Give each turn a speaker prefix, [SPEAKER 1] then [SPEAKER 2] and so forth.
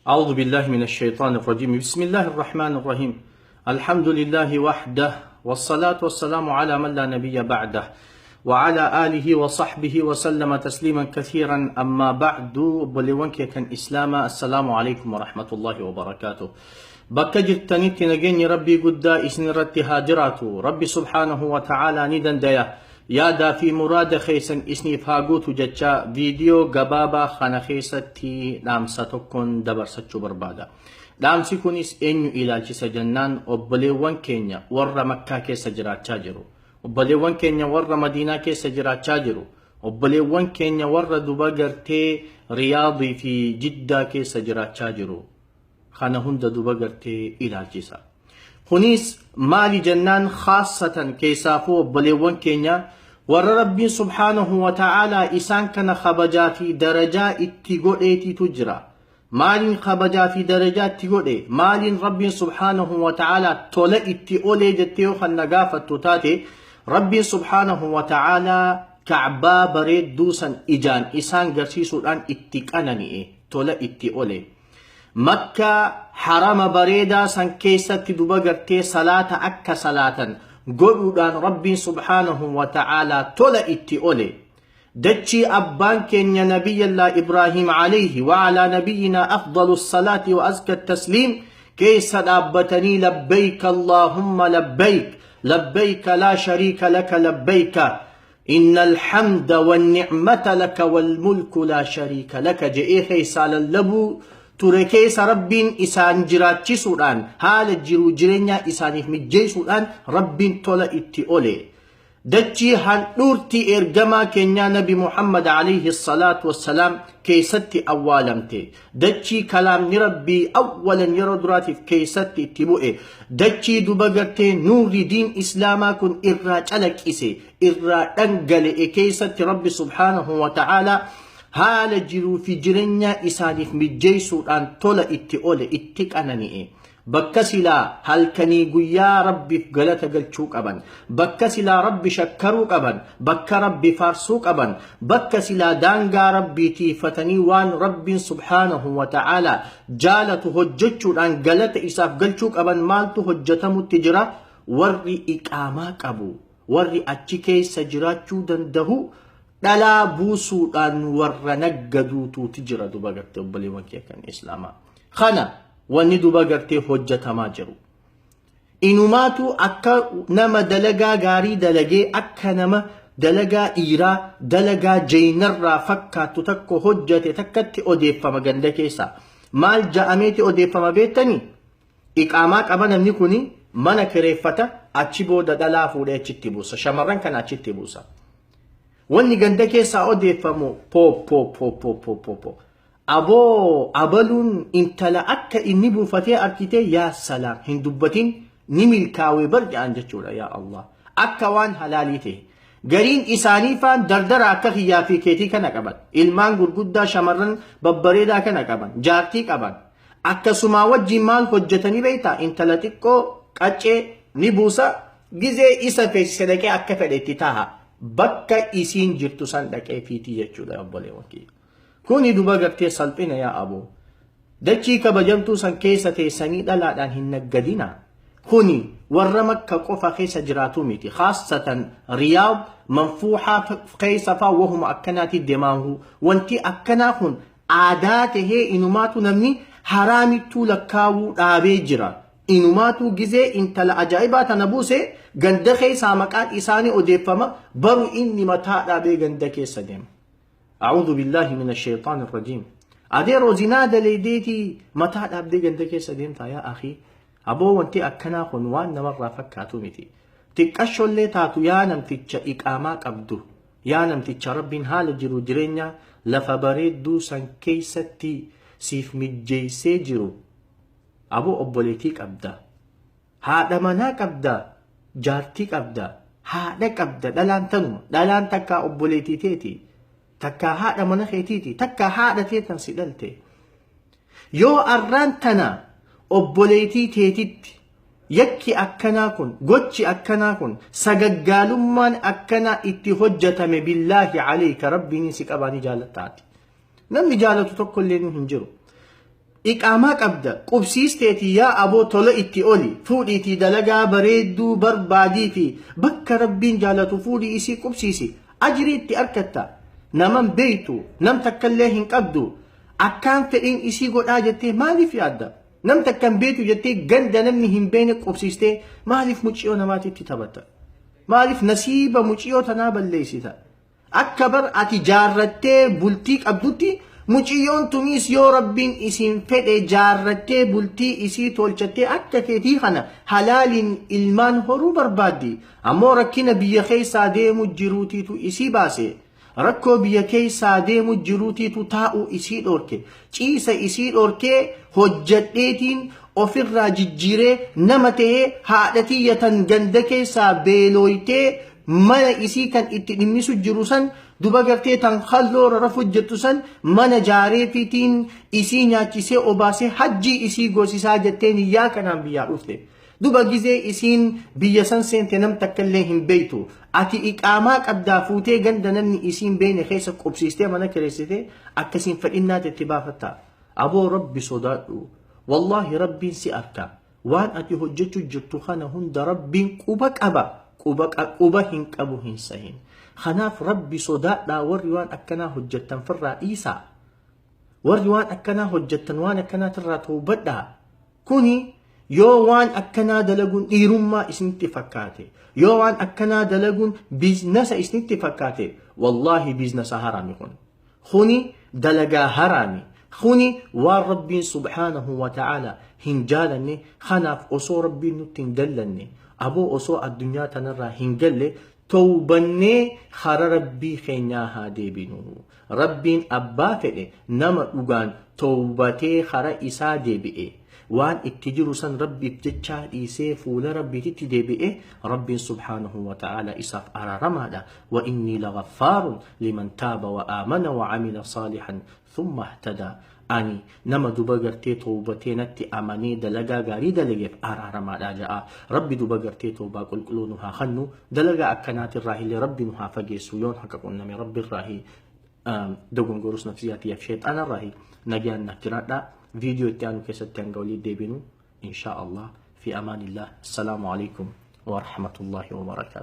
[SPEAKER 1] أعوذ بالله من الشيطان الرجيم. بسم الله الرحمن الرحيم. الحمد لله وحده، والصلاة والسلام على من لا نبي بعده، وعلى آله وصحبه وسلم تسليما كثيرا. أما بعد، obboleewwan kee kan Islaamaa، السلام عليكم ورحمة الله وبركاته. Bakka jirtanitti nageenyi Rabbii guddaa isin irratti haa jiraatu. Rabbi سبحانه وتعالى ni dandaya. Yaadaa fi muraada keessan isiniif haa guutu jecha, viidiyoo gabaabaa kana keessatti dhaamsa tokkoon dabarsachuu barbaada. Dhaamsi kunis eenyu ilaalchisa jennaan, obboleewwan keenya warra Makkaa keessa jiraachaa jiru. Obboleewwan keenya warra Madiinaa keessa jiraachaa jiru. Obboleewwan keenya warra duba gartee Riyaadii fi Jiddaa keessa jiraachaa jiru. Kana hunda duba gartee ilaalchisa. Kunis maali jennaan, خاصة keessaafuu obboleewwan keenya warra Rabbiin سبحانه وتعالى isaan kana kabajaa fi darajaa itti godheetitu jira. Maaliin kabajaa fi darajaa itti godhe? Maaliin Rabbiin سبحانه وتعالى tola itti olee jettee yoo kan na gaafattu taate, Rabbiin سبحانه وتعالى Kacbaa bareedduu san ijaan isaan garsiisuudhaan itti qanani'e, tola itti ole. Makka harama bareedaa san keessatti duba gartee salaata akka salaatan godhuudhaan Rabbiin سبحانه وتعالى tola itti ole. Dachii abbaan keenya Nabiyyallaa Ibraahim عليه وعلى نبينا أفضل الصلاة وأزكى التسليم keessa dhaabbatanii "لبيك اللهم لبيك، لبيك لا شريك لك لبيك، إن الحمد والنعمة لك والملك لا شريك لك" je'ee keessaa lallabuu ture keessa Rabbiin isaan jiraachisuudhaan, haala jiruu jireenyaa isaaniif mijjeessuudhaan Rabbiin tola itti ole. Dachii handhuurtii ergamaa keenyaa Nabi Muhammad عليه الصلاة والسلام keessatti awwaalamte, dachii kalaamni Rabbii أولا yeroo duraatiif keessatti itti bu'e, dachii duba gartee nuurri diin Islaamaa kun irraa calaqqise, irraa dhangala'e keessatti Rabbi سبحانه وتعالى haala jiruu fi jireenya isaaniif mijjeessuudhaan tola itti ole, itti qanani'e. Bakka silaa halkanii guyyaa Rabbiif galata galchuu qaban, bakka silaa Rabbi shakkaruu qaban, bakka Rabbi faarsuu qaban, bakka silaa daangaa Rabbii tiifatanii waan Rabbiin سبحانه وتعالى jaalatu hojjechuudhaan galata isaaf galchuu qaban, maaltu hojjetamutti jira? Warri iqaamaa qabu, warri achi keessa jiraachuu danda'u, dhalaa buusuudhaan warra naggaduutuuti jira. Duba gartee obboleewwan kee kan Islaamaa, kana wanni duba gartee hojjetamaa jiru. Inumaatu akka nama dalagaa gaarii dalagee, akka nama dalagaa dhiiraa, dalagaa jeynarraa fakkaattu tokko hojjete takkatti odeeffama ganda keessa. Maal ja'ameeti odeeffama beektanii? Iqaamaa qaba namni kuni, mana kireeffata, achi booda dhalaa fuudhee achitti buusa. Shamarran kana achitti buusa. Wanni ganda keessaa odeeffamu po po po po po po po. Aboo, abaluun intala akka inni buufatee arkitee, yaa salaam, hin dubbatin, ni milkaawee bar jedhan jechuudha. Yaa Allah. Akka waan halaalii ta'e. Gariin isaanii faan dardara akka kiyyaa fi keetii kana qaban. Ilmaan gurguddaa, shamarran babbareedaa kana qaban. Jaartii qaban. Akkasumaa wajjin maal hojjetanii beektaa? Intala xiqqoo qaccee ni buusa. Gizee isa feesise dhaqee akka fedhe itti taaha. Bakka isiin jirtu san dhaqee fiitii jechuudha, obboleewwan kiyya. Kuni duba gartee salphina, yaa aboo. Dachii kabajamtuu san keessa teessanii dhalaadhaan hin naggadina. Kuni warra Makka qofa keessa jiraatu miti. خاصة Riyaad, Manfuuxaa keessa faa wahuma akkanaati deemaahu. Wanti akkanaa kun aadaa tahee, inumaatu namni haraamittuu lakkaawuu dhaabee jira. Inumaatu gizee intala ajaa'ibaa tana buuse ganda keessaa maqaan isaanii odeeffama, baru inni mataa dhaabee ganda keessa deema. أعوذ بالله من الشيطان الرجيم. Adeeroo, zinaa daleedeetii mataa dhaabdee ganda keessa deemtaa, yaa أخي. Aboo, wanti akkanaa kun waan namarraa fakkaatu miti. Xiqqashollee taatu, yaa namticha iqaamaa qabdu, yaa namticha Rabbiin haala jiru jireenya lafa bareedduu san keessatti siif mijjeessee jiru. Aboo, obboleetii qabda. Haadha manaa qabda. Jaartii qabda. Haadha qabda. Dhalaan tanuma. Dhalaan takkaa obboleetii teeti. Takkaa haadha mana keetiiti. Takkaa haadha teetan si dhalte. Yoo arraan tana obboleetii teetitti yakki akkanaa kun, gochi akkanaa kun, sagaggaalummaan akkanaa itti hojjetame, بالله عليك, Rabbiin si qabaanii jaalattaati? Namni jaalatu tokko illee hin jiru. Iqaamaa qabda, qubsiisteeti, yaa aboo tola itti oli fuudhiitii dalagaa bareedduu barbaadii fi bakka Rabbiin jaalatu fuudhii isii qubsiisi, ajrii itti arkatta. Naman beeytu, nam takkallee hin qabdu, akkaan fedhiin isii godhaa jettee maaliif yaadda? Nam takka hin beektu jettee ganda namni hin beekne qubsiistee maaliif muciyoo namaatitti taphatta? Maaliif nasiiba muciyoo tanaa balleessita? Akka bar ati jaarrattee bultii qabdutti muciyyoon tuniis yoo Rabbiin isiin fedhe jaarrattee bultii isii tolchattee akka keetii kana halaaliin ilmaan horuu barbaaddi. Ammoo rakkina biyya keessaa deemu jiruutiitu isii baase. Rakkoo biyya keessaa deemu jiruutiitu taa'uu isii dhorke. Ciisa isii dhorkee hojjadheetiin ofirraa jijjiiree nama ta'ee haadha tiyya tan ganda keessaa beelooytee mana isii kan itti dhimmisu jiru san duba gartee tan kalloo rarafu jirtu san mana jaareefiitiin isii nyaachisee obaasee hajjii isii goosisaa jettee niyyaa kanaan biyyaa dhufte. Duba gizee isiin biyya san seente nam takka illee hin beektu. Ati iqaamaa qabdaa, fuutee ganda namni isiin beekne keessa qubsiistee mana kireessitee akkasiin fedhinnaatti itti baafatta. Aboo, Rabbi sodaadhu. Wallaahi Rabbiin si arka. Waan ati hojjechuu jirtu kana hunda Rabbiin quba qaba. Quba hin qabu hin sahin. Kanaaf Rabbi sodaadhaa, warri waan akkanaa hojjettan firraa dhiisaa. Warri waan akkanaa hojjettan waan akkanaatirraa toobadhaa. Kuni yoo waan akkanaa dalaguun dhiirummaa isinitti fakkaate, yoo waan akkanaa dalaguun biiznasa isinitti fakkaate, wallaahi biiznasa haraami kun. Kuni dalagaa haraami. Kuni waan Rabbiin subhaanahu wa ta'ala hin jaalanne. Kanaaf osoo Rabbiin nutti hin dallanne, aboo osoo addunyaa tanarraa hin galle, towbannee kara Rabbii keenyaa haa deebinu. Rabbiin abbaa fedhe, nama dhugaan towbatee kara isaa deebi'e, waan itti jiru san Rabbiif jechaa dhiisee fuula Rabbiititti deebi'e, Rabbiin subhaanahu wa ta'ala isaaf araaramaadha. Wa innii lagaffaarun liman taaba wa aamana wa amila saalihan thumma ihtadaa. Ani nama duba gartee towbatee natti amanee dalagaa gaarii dalageef araaramaadha ja'a. Rabbi duba gartee towbaa qulqulluu nu haa kennu, dalagaa akkanaatirraa illee Rabbi nu haa fageessu. Yoon haqa qunname Rabbi irraahi, dogongorus nafsiyaatiyaaf sheexaanarraahi. Nagaan naaf jiraadhaa. Viidiyoo itti aanu keessatti hanga walii deebinu, insha Allah, fi amaanillah. Assalaamu alaikum wa rahmatullahi wa barakaatu.